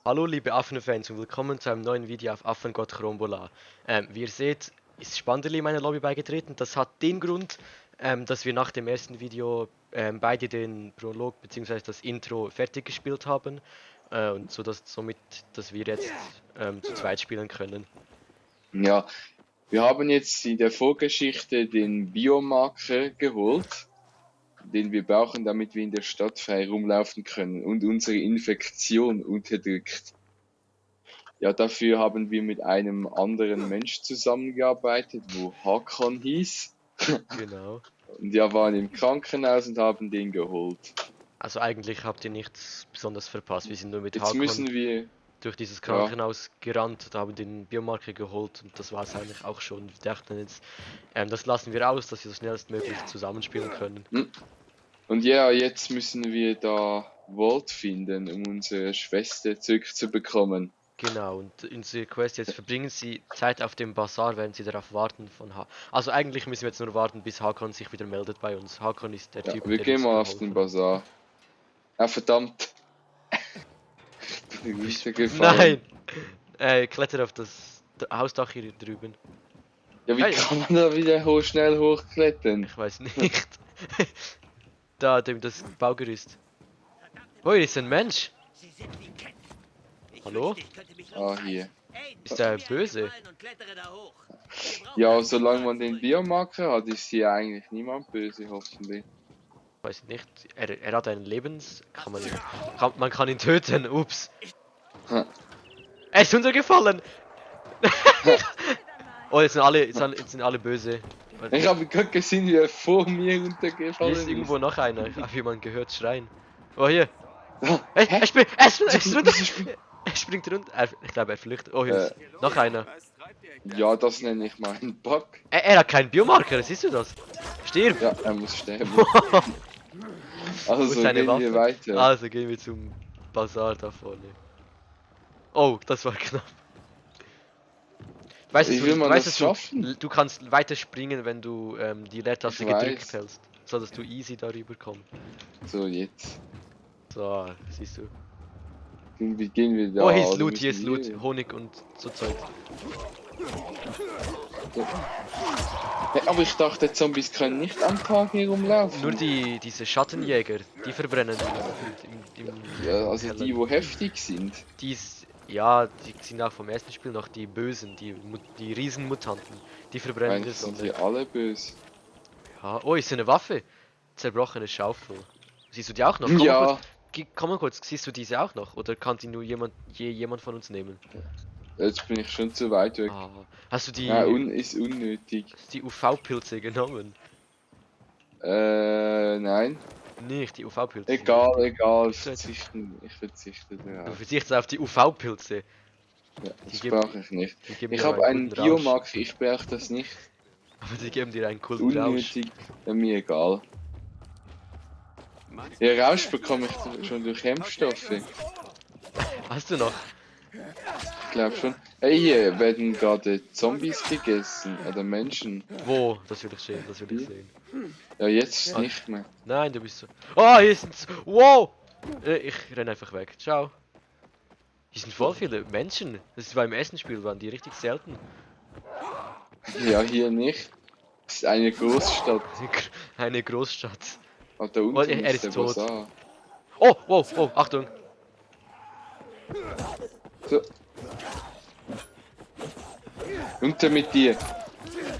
Hallo liebe Affenfans und willkommen zu einem neuen Video auf Affengott Chrombola. Wie ihr seht, ist Spanderli in meine Lobby beigetreten. Das hat den Grund, dass wir nach dem ersten Video beide den Prolog bzw. das Intro fertig gespielt haben und somit, dass wir jetzt zu zweit spielen können. Ja, wir haben jetzt in der Vorgeschichte den Biomarker geholt, den wir brauchen, damit wir in der Stadt frei rumlaufen können und unsere Infektion unterdrückt. Ja, dafür haben wir mit einem anderen Mensch zusammengearbeitet, wo Hakon hieß. Genau. Und wir waren im Krankenhaus und haben den geholt. Also eigentlich habt ihr nichts besonders verpasst. Wir sind nur mit Jetzt Hakon müssen wir, durch dieses Krankenhaus gerannt, da haben den Biomarker geholt und das war es eigentlich auch schon. Wir dachten jetzt, das lassen wir aus, dass wir so schnellstmöglich zusammenspielen können. und ja, jetzt müssen wir da Walt finden, um unsere Schwester zurückzubekommen. Genau, und unsere Quest jetzt verbringen sie Zeit auf dem Bazar, während sie darauf warten von Also eigentlich müssen wir jetzt nur warten, bis Hakon sich wieder meldet bei uns. Hakon ist der Ja, Typ, wir der gehen uns mal auf geholfen den hat. Bazar. Ah, verdammt. Gefallen. Nein! Kletter auf das Hausdach hier drüben. Ja, wie Hey, kann man da wieder schnell hochklettern? ich weiß nicht. Da, das Baugerüst. Oh, hier ist ein Mensch. Hallo? Ah, hier. Ist der böse? Ja, solange man den Biomarker hat, ist hier eigentlich niemand böse, hoffentlich. Weiß nicht. Er hat einen man kann ihn töten. Ups. Ha. Er ist runtergefallen. Oh, jetzt sind alle böse. Ich habe gerade gesehen, wie er vor mir Hier runtergefallen ist ist. irgendwo noch einer. Ich habe jemanden gehört schreien. Oh, hier. Ah, Hey, hä? er ist runter. Er springt runter. Ich glaube, er flüchtet. Oh, hier ist noch einer. Ja, das nenne ich mal einen Bug. Er hat keinen Biomarker, siehst du das? Stirb. Ja, er muss sterben. Wo Also ist seine gehen wir Waffe? weiter. Also gehen wir zum Bazar da vorne. Oh, das war knapp. Wie will man das schaffen? Du kannst weiter springen, wenn du die Leertaste Ich gedrückt weiß. hältst, so dass du easy darüber kommst. So, jetzt. So, siehst du. Wie gehen wir da? Oh, hier ist Oder Loot, hier ist müssen Loot, wir- Honig und so Zeug. Hä, aber ich dachte, Zombies können nicht am Tag hier rumlaufen. Nur diese Schattenjäger, die verbrennen im Ja, also Keller. die, wo heftig sind. Ja, die sind auch vom ersten Spiel noch die Bösen, die Riesenmutanten. Die verbrennen in der Eigentlich sind Sonne. die alle böse. Ja, oh, ist eine Waffe. Zerbrochene Schaufel. Siehst du die auch noch? Ja, Komm mal kurz, siehst du diese auch noch? Oder kann die nur jemand von uns nehmen? jetzt bin ich schon zu weit weg. Ah, hast du Ist unnötig. die UV-Pilze genommen? Nein. Nicht, die UV-Pilze. Egal, ich Gut. verzichte Du darauf. verzichtest auf die UV-Pilze. Ja, Die das geben- brauche ich nicht. Die geben Ich dir habe einen guten Rausch. Biomarker, ich brauche das nicht. Aber die geben dir einen coolen Rausch. Unnötig, mir egal. Den Rausch bekomme ich schon durch Hemmstoffe. Ich Hast du noch? glaube schon. Hey, hier werden gerade Zombies gegessen oder Menschen. Wo? Das will ich sehen, das will ich sehen. Ja, jetzt nicht mehr. Nein, du bist so. Oh, hier sind's. Wow! Ich renn einfach weg. Ciao. Hier sind voll viele Menschen. Das war im ersten Spiel, waren die richtig selten. Ja, hier nicht. Das ist eine Großstadt. Eine Großstadt. Und da unten Oh, er ist ist der tot. Bazar. Oh, wow, oh, Achtung. So. Runter mit dir.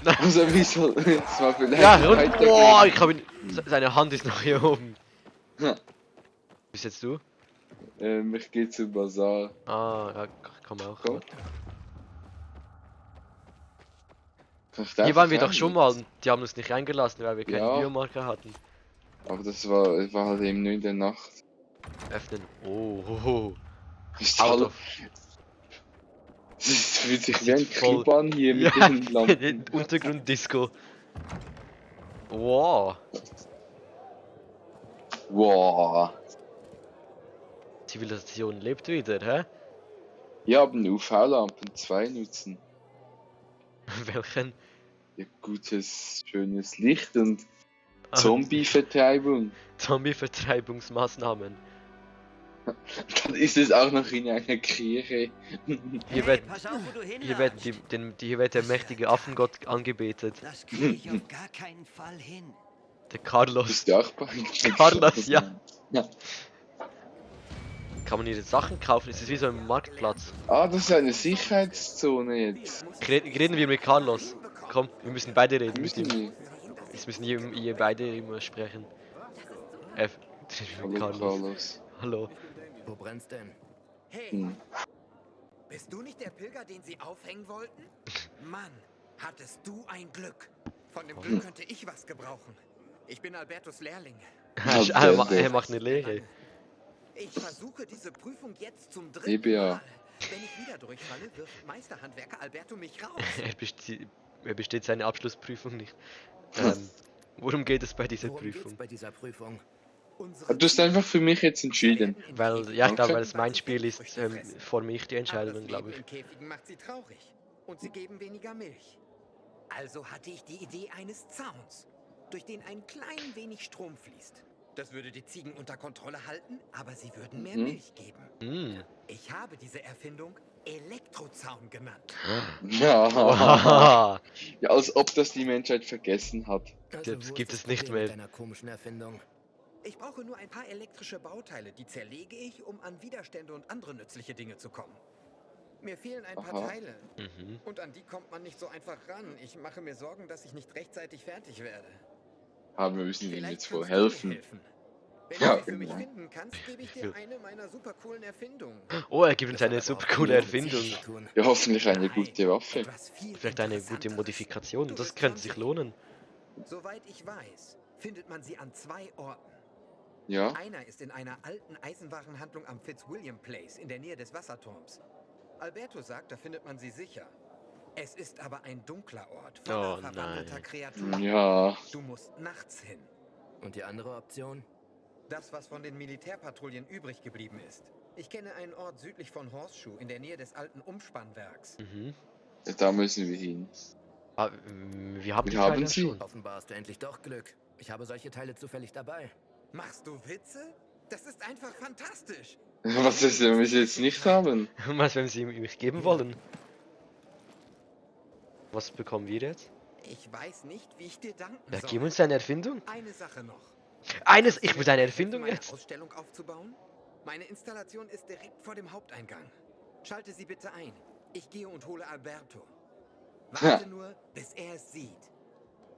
Also wie soll das war vielleicht Ja, und, weitergehen. oh, ich hab ihn. Seine Hand ist noch hier oben. Ja. Bist jetzt du? Ich gehe zum Bazar. Ah, ja, komm auch. Komm. Kann ich da Hier waren wir einfach doch schon rein? mal und die haben uns nicht eingelassen, weil wir keinen Ja. Biomarker hatten. Aber das war halt eben nur in der Nacht. Öffnen. Oh, hoho. Ist Out halt, of. das fühlt sich Das wie ein sieht voll- Club an hier mit Ja, den Lampen. Untergrunddisco. Wow. Wow. Zivilisation lebt wieder, hä? Wir haben UV-Lampen, 2 nutzen. Welchen? Ja, gutes, schönes Licht und Ah, Zombie-Vertreibung. Zombie-Vertreibungsmaßnahmen. Dann ist es auch noch in einer Kirche. Hier wird, pass auf, wo du hier wird, hier wird der mächtige Affengott angebetet. Das kriege ich auf gar keinen Fall hin. Der Carlos. Bist du auch bei Carlos, ja. Ja. Kann man hier Sachen kaufen? Es ist wie so ein Marktplatz. Ah, das ist eine Sicherheitszone jetzt. Reden wir mit Carlos. Komm, wir müssen beide reden. Müssen wir? Jetzt müssen hier beide immer sprechen. Mit Hallo Carlos. Carlos. Hallo. Wo brennt's denn? Hey, Hm. bist du nicht der Pilger, den sie aufhängen wollten? Mann, hattest du ein Glück. Von dem Glück könnte ich was gebrauchen. Ich bin Albertus Lehrling. Er macht eine Lehre. Ich versuche diese Prüfung jetzt zum dritten EBA. Mal. Wenn ich wieder durchfalle, wirft Meisterhandwerker Alberto mich raus. Er besteht seine Abschlussprüfung nicht. Worum geht es bei dieser Worum geht's Prüfung? bei dieser Prüfung? Unsere Du hast einfach für mich jetzt entschieden. Weil, ja, ich Danke. glaube, weil es mein Spiel ist, forme ich die Aber Entscheidung, das glaube Leben ich. in Käfigen macht sie traurig. Und sie geben weniger Milch. Also hatte ich die Idee eines Zauns, durch den ein klein wenig Strom fließt. Das würde die Ziegen unter Kontrolle halten, aber sie würden mehr Milch geben. Mm. Ich habe diese Erfindung Elektrozaun genannt. Ja. Oha. Ja, als ob das die Menschheit vergessen hat. Also, Das wo gibt ist es nicht Problem mit mehr. deiner komischen Erfindung? Ich brauche nur ein paar elektrische Bauteile, die zerlege ich, um an Widerstände und andere nützliche Dinge zu kommen. Mir fehlen ein paar Aha. Teile. Mhm. Und an die kommt man nicht so einfach ran. Ich mache mir Sorgen, dass ich nicht rechtzeitig fertig werde. Aber wir müssen ihm Vielleicht jetzt wohl kannst du mir helfen. helfen. Wenn Ja, du sie für mich genau. finden kannst, gebe ich dir eine meiner super coolen Erfindungen. Oh, er gibt uns Das hat eine aber super auch coole nichts mit Erfindung. Ziegen zu tun. Ja, hoffentlich eine Nein, gute Waffe. etwas viel Vielleicht eine gute Interessanteres. Modifikation. Du Das bist könnte sich 20. lohnen. Soweit ich weiß, findet man sie an 2 Orten. Ja? Einer ist in einer alten Eisenwarenhandlung am Fitzwilliam Place in der Nähe des Wasserturms. Alberto sagt, da findet man sie sicher. Es ist aber ein dunkler Ort voller Oh verwandelter nein. Kreaturen. Ja. Du musst nachts hin. Und die andere Option? Das, was von den Militärpatrouillen übrig geblieben ist. Ich kenne einen Ort südlich von Horseshoe in der Nähe des alten Umspannwerks. Mhm. Ja, da müssen wir hin. Ah, wir haben Wir die haben Teile sie. schon. Offenbar hast du endlich doch Glück. Ich habe solche Teile zufällig dabei. Machst du Witze? Das ist einfach fantastisch. Was ist, wenn wir sie jetzt nicht haben? Was, wenn sie mich geben wollen? Was bekommen wir jetzt? Ich weiß nicht, wie ich dir danken Ja, soll. gib uns eine Erfindung. Eine Sache noch. Ich will eine Erfindung Meine jetzt. Ausstellung aufzubauen? Meine Installation ist direkt vor dem Haupteingang. Schalte sie bitte ein. Ich gehe und hole Alberto. Warte nur, bis er es sieht.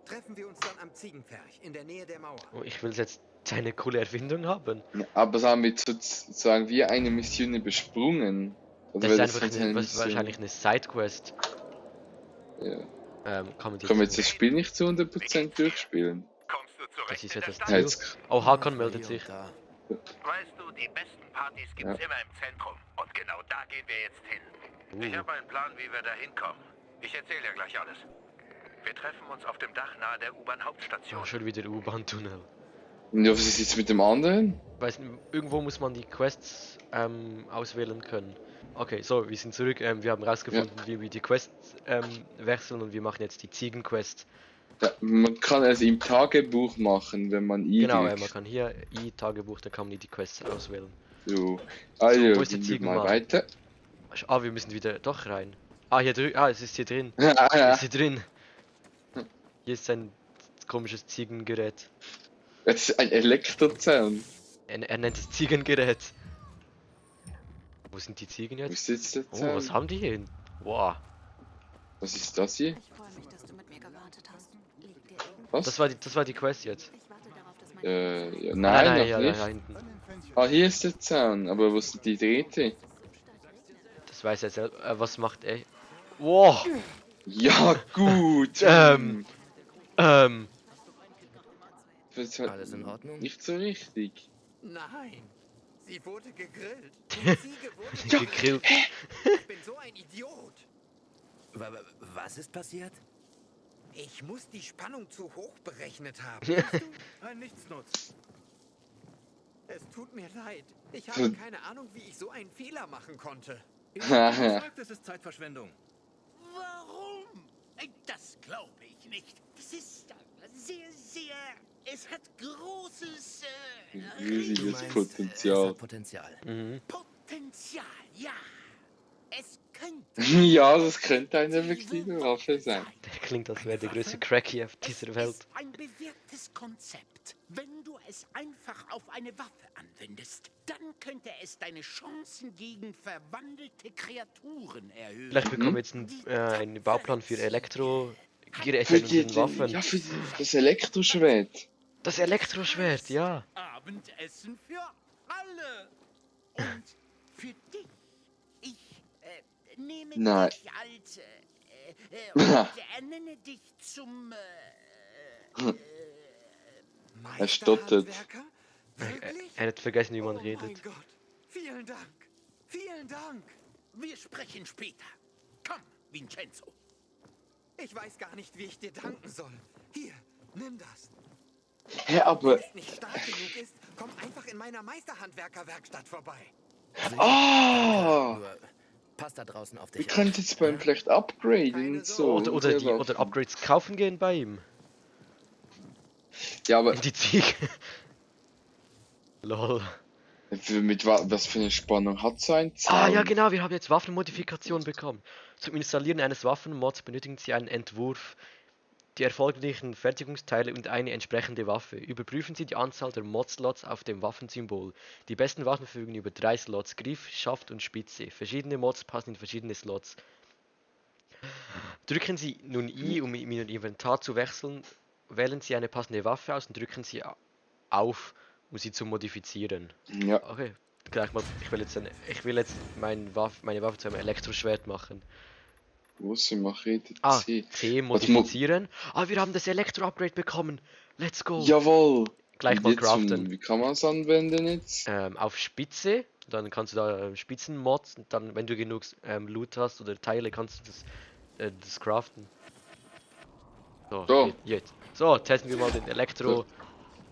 Treffen wir uns dann am Ziegenpferch in der Nähe der Mauer. Oh, ich will jetzt eine coole Erfindung haben. Aber haben wir sozusagen wie eine Mission übersprungen? Oder Das ist wäre einfach jetzt eine wahrscheinlich eine Sidequest. Ja. Kann man die Können wir jetzt das Spiel nicht zu 100% durchspielen? Kommst du zurecht Das ist ja in der das Stadt? Ziel. Jetzt, Oh, Hakon Hier meldet und sich. da. Weißt du, die besten Partys gibt's immer im Zentrum. Und genau da gehen wir jetzt hin. Ich habe einen Plan, wie wir da hinkommen. Ich erzähle dir gleich alles. Wir treffen uns auf dem Dach nahe der U-Bahn-Hauptstation. Oh, schon wieder U-Bahn-Tunnel. ja, was ist jetzt mit dem anderen? Weiß nicht, irgendwo muss man die Quests auswählen können. Okay, so, wir sind zurück. Wir haben rausgefunden, wie wir die Quests wechseln und wir machen jetzt die Ziegen-Quest. Ja, man kann es im Tagebuch machen, wenn man I Genau, drückt. man kann hier i-Tagebuch, da kann man die Quests auswählen. So. Also, wo ist der gehen wir mal Ziegenmann? weiter. Ah, wir müssen wieder doch rein. Ah, hier drüben. Ah, es ist hier drin. Ah, Es ja. ist hier drin. Hier ist ein komisches Ziegengerät. Es ist ein Elektrozaun. Er nennt es Ziegengerät. Wo sind die Ziegen Wo jetzt? ist jetzt der Oh, Zaun? was haben die hier? Wow. Was ist das hier? Ich freue mich, dass du mit mir gewartet hast. Liegt dir irgendwas? Was? Das war die Quest jetzt. Ich warte darauf, dass meine Ja, nein, noch ja, nicht. da hinten. Ah, hier ist der Zaun, aber wo sind die Drähte? Das weiß er selber. Was macht er? Wow. Ja, gut. Ähm. Das hat Alles in Ordnung? nicht so richtig. Nein, sie wurde gegrillt. Die Ziege wurde Gegrillt. Ich bin so ein Idiot. Was ist passiert? Ich muss die Spannung zu hoch berechnet haben. Ein Nichtsnutz. Es tut mir leid. Ich habe keine Ahnung, wie ich so einen Fehler machen konnte. Sagt, es ist Zeitverschwendung. Warum? Das glaube ich nicht. Das ist sehr. Es hat großes Riesiges Es Potenzial. hat Potenzial. Mhm. Potenzial. Potenzial, ja. Es könnte Ja, das könnte eine effektive Waffe sein. Der klingt, als wäre der größte Cracky auf dieser Welt. Es ist ein bewährtes Konzept. Wenn du es einfach auf eine Waffe anwendest, dann könnte es deine Chancen gegen verwandelte Kreaturen erhöhen. Vielleicht bekommen wir jetzt einen Bauplan für Für Elektro-Geräte die, und Waffen. ja, für das Elektroschwert. Das Elektroschwert, ja. Abendessen für alle. Und für dich. Ich nehme Nein. dich als und ernenne dich zum Er stottert. Meisterhandwerker? Wirklich? Er hat vergessen, wie man Oh redet. mein Gott. Vielen Dank. Vielen Dank. Wir sprechen später. Komm, Vincenzo. Ich weiß gar nicht, wie ich dir danken soll. Hier, nimm das. Hä, aber... Wenn es nicht stark genug ist, komm einfach in meiner Meisterhandwerkerwerkstatt vorbei. Ah! Nur pass da draußen auf Wir dich können jetzt bei ihm vielleicht upgraden Keine und so. Oder, und oder, selber- oder Upgrades kaufen gehen bei ihm. Ja, aber In die Ziege. Lol. was für eine Spannung hat so ein Zaun? Ah ja genau, wir haben jetzt Waffenmodifikationen bekommen. Zum Installieren eines Waffenmods benötigen Sie einen Entwurf, die erforderlichen Fertigungsteile und eine entsprechende Waffe. Überprüfen Sie die Anzahl der Mod-Slots auf dem Waffensymbol. Die besten Waffen verfügen über 3 Slots, Griff, Schaft und Spitze. Verschiedene Mods passen in verschiedene Slots. Drücken Sie nun I, um in Ihrem Inventar zu wechseln. Wählen Sie eine passende Waffe aus und drücken Sie auf, um sie zu modifizieren. Ja, Okay, gleich mal. Ich will jetzt meine Waffe zu einem Elektroschwert machen. große Machete Ah, C. C modifizieren. Ah, wir haben das Elektro-Upgrade bekommen. Let's go. Jawohl! Gleich Und mal jetzt, craften. wie kann man es anwenden jetzt? Auf Spitze, dann kannst du da Spitzenmod, und dann, wenn du genug Loot hast oder Teile, kannst du das craften. So, So. jetzt. So, testen wir mal den Elektro.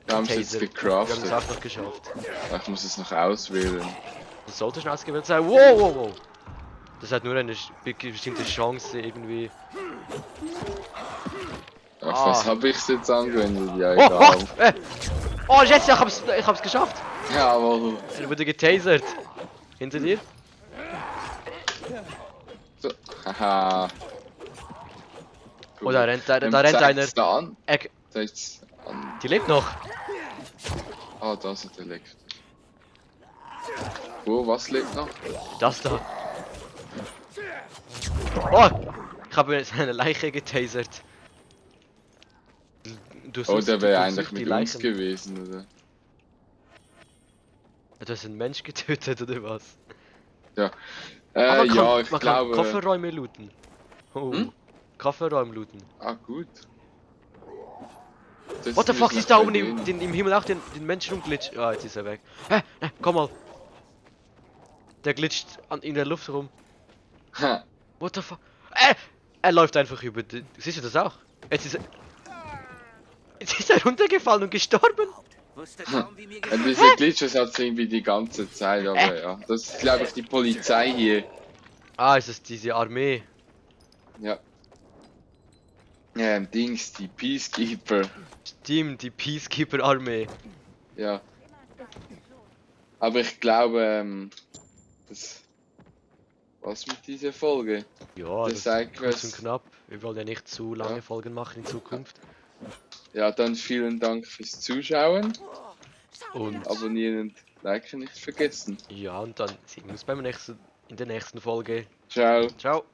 Wir haben es jetzt Taser. Wir haben gecraftet. es auch noch geschafft. Ich muss es noch auswählen. Das sollte schon ausgewählt sein. Wow, wow, wow. Das hat nur eine bestimmte Chance irgendwie. Ach, was habe ich jetzt angewendet? Ja, Oh, egal. wacht! Oh, jetzt, ich hab's geschafft! Jawohl. Er wurde getasert. Hinter dir? So. Haha. Oh, da rennt einer. Zeigt's da an. Er, Zeigt's an. die lebt noch. Ah, das hat elektrisch. Wo, was lebt noch? Das da. Oh! Ich habe seine Leiche getasert. Du Oh, suchst- der du wäre suchst eigentlich die mit uns Leichen. gewesen, oder? Du hast einen Mensch getötet oder was? Ja. Aber Ja, ich man glaube. kann Kofferräume looten. Oh. Hm? Kofferraum looten. Ah, gut. Das What the müssen fuck wir ist da bei oben denen- im Himmel auch den Menschen rumglitscht? Ah, jetzt ist er weg. Hä? Komm mal. Der glitscht in der Luft rum. Ha. What the fuck? Er läuft einfach über den. Siehst du das auch? Jetzt ist er runtergefallen und gestorben. Wusste kaum, wie mir Ja, diese Glitches hat es irgendwie die ganze Zeit, aber ja. Das ist, glaube ich, die Polizei hier. Ah, ist es diese Armee? Ja. Dings, die Peacekeeper. Stimmt, die Peacekeeper-Armee. Ja. Aber ich glaube, das war's mit dieser Folge. Ja, Der das ist Sidequest. kurz und knapp. Wir wollen ja nicht zu lange Ja. Folgen machen in Zukunft. Ja, dann vielen Dank fürs Zuschauen. Und Abonnieren und liken nicht vergessen. ja, und dann sehen wir uns in der nächsten Folge. Ciao. Ciao.